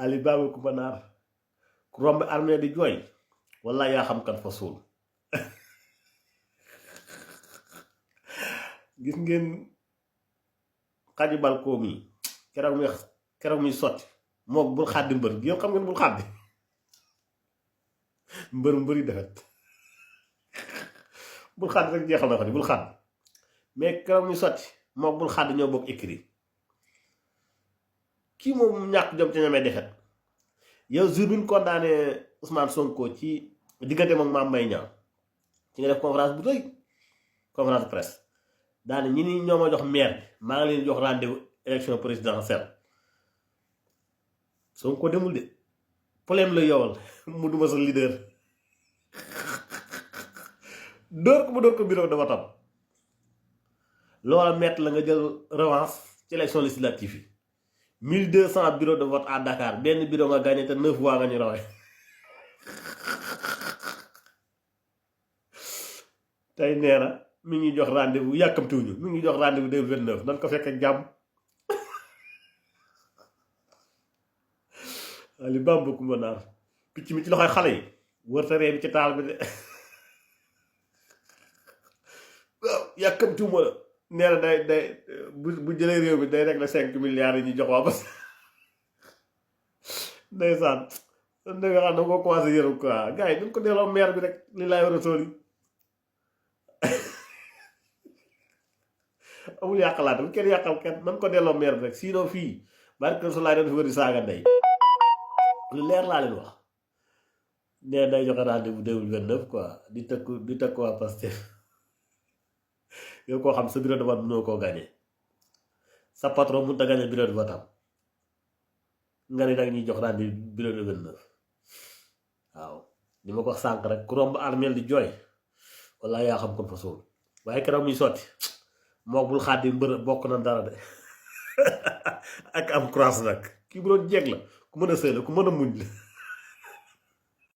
Ali Baba ku banaar ku romb armée di jooy walla yaa xam kan fa suul gis ngeen xaji balkoo mi keroog muy sotti mook bul xàddi mbër yow xam ngeen bul xàddi mbëri defet bul xàddi rek jeexal na ko ni bul xàddi mais keroog muy sotti mook bul xàddi ñoo bokk écrit kii moom ñàkk jom ci ñamee defet yow jour bi ñu condamné Ousmane Sonko ci diggante moom Mame Mbaye Niang ci nga def conférence bu rëy conférence de presse daane ñi ni ñoo ma jox maire bi maa ngi leen jox rendez-vous élection présidentielle Sonko demul de problème la yowal mu duma sa leader dóor ko bureau de vote loola mett la nga jël revanche ci élection législative yi 1200 bureaux de vote à Dakar benn bureau nga gagné te 9 voix nga ñu rawee tey nee na mi ngi jox rendez-vous yàkkamtiwuñu mi ngi jox rendez-vous 2029 nan ko fekk ak jàmm li bam bokku ma naar picc mi ci loxoy xale yi wërta ree bi ci taal bi de waaw yàkkamtiwuma la nee na day bu jëlee réew mi day régler 5 milliards yi ñu jox waa bas ndeysaan da nga xam ne ko commencé yërëm quoi gars yi dañ ko delloo maire bi rek li laay war a tool yi amul yàqalaate bu kenn yàqal kenn nan ko delloo maire bi rek sinon fii barke su laay doon fi wër di saaga ndey lu leer laa leen wax nee day joxe rendez-vous 2029 quoi di tëkk waa Pastef yow koo xam sa bureau de vote mënoo koo gagné sa patron mënut a gagné bureau de vote am nga ne nag ñuy jox rendez-vous bureau de 29 waaw ni ma ko wax sànq rek ku romb armeel di jooy walla yaa xam kon fa suul waaye keroog muy sotti moo bul xaadi mbër bokk na dara de ak am croix nag kii bu doon jeeg la ku mën a sëy la ku mën a muñ la